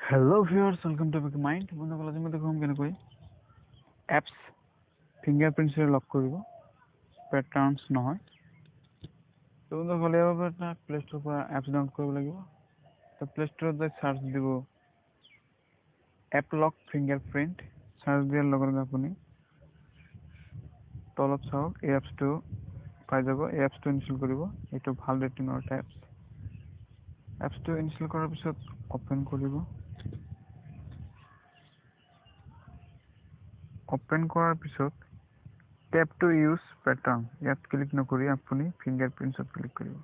Hello viewers, welcome to Big Mind. বন্ধুসকল, আজি মই দেখুৱাম কেনেকৈ এপছ ফিংগাৰপ্ৰিণ্টছেৰে লক কৰিব, পেটাৰ্ণছ নহয়। তো বন্ধুসকল, ইয়াৰ বাবে এটা প্লে ষ্ট'ৰৰ পৰা এপছ ডাউনলোড কৰিব লাগিব। তো প্লে ষ্ট'ৰত যাই চাৰ্চ দিব এপ লক ফিংগাৰপ্ৰিণ্ট। চাৰ্চ দিয়াৰ লগে লগে আপুনি তলত চাওক, এই এপছটো পাই যাব। এই এপছটো ইনষ্টল কৰিব। এইটো ভাল ৰেটিঙৰ এটা এপছ। এপছটো ইনষ্টল কৰাৰ পিছত অ'পেন কৰিব। অ'পেন কৰাৰ পিছত টেপ টু ইউজ পেটাৰ্ণ, ইয়াত ক্লিক নকৰি আপুনি ফিংগাৰপ্ৰিণ্টছত ক্লিক কৰিব।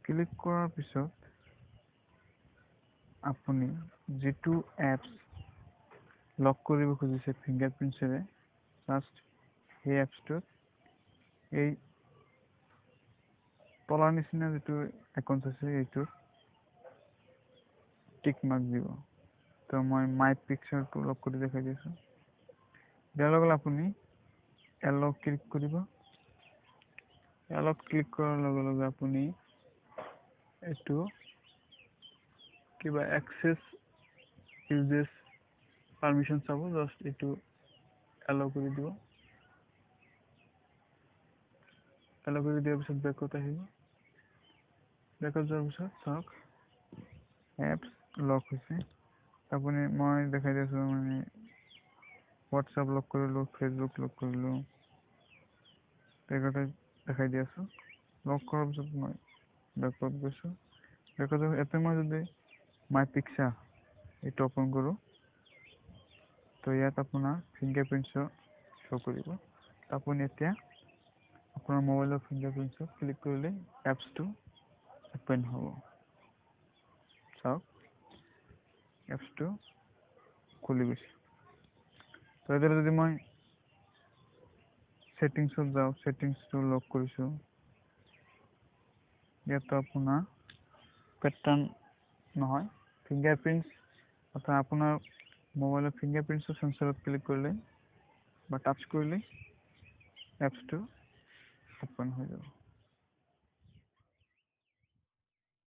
ক্লিক কৰাৰ পিছত আপুনি যিটো এপছ লক কৰিব খুজিছে ফিংগাৰপ্ৰিণ্টছেৰে, জাষ্ট সেই এপছটোত এই তলাৰ নিচিনা যিটো আইকনছ আছে এইটোত টিক মাৰ্ক দিব। তো মই মাই পিকচাৰটো লক কৰি দেখাই দিছোঁ। দিয়াৰ লগে লগে আপুনি এলক ক্লিক কৰিব। এলক ক্লিক কৰাৰ লগে লগে আপুনি এইটো কিবা এক্সেছ ইউজেছ পাৰমিশ্যন চাব, জাষ্ট এইটো এলাউ কৰি দিব। এলাউ কৰি দিয়াৰ পিছত বেকত আহিব। বেকত যোৱাৰ পিছত চাওক এপছ লক হৈছে। আপুনি মই দেখাই দি আছোঁ, মানে হোৱাটছআপ লক কৰিলোঁ, ফেচবুক লক কৰিলোঁ, বেকতে দেখাই দি আছোঁ। লক কৰাৰ পিছত মই বেকত গৈছোঁ। বেকত ইয়াতে মই যদি মাই পিকচাৰ এইটো অ'পেন কৰোঁ, তো ইয়াত আপোনাৰ ফিংগাৰপ্ৰিণ্টছৰ শ্ব' কৰিব। আপুনি এতিয়া আপোনাৰ মোবাইলৰ ফিংগাৰপ্ৰিণ্টছত ক্লিক কৰিলে এপছটো অ'পেন হ'ব। চাওক এপছটো খুলি গৈছে। তো এতিয়া যদি মই ছেটিংছত যাওঁ, ছেটিংছটো লক কৰিছোঁ, ইয়াতো আপোনাৰ পেটাৰ্ণ নহয়, ফিংগাৰপ্ৰিণ্টছ, অৰ্থাৎ আপোনাৰ মোবাইলৰ ফিংগাৰপ্ৰিণ্টছৰ চেঞ্চৰত ক্লিক কৰিলে বা টাচ কৰিলে এপছটো অ'পেন হৈ যাব।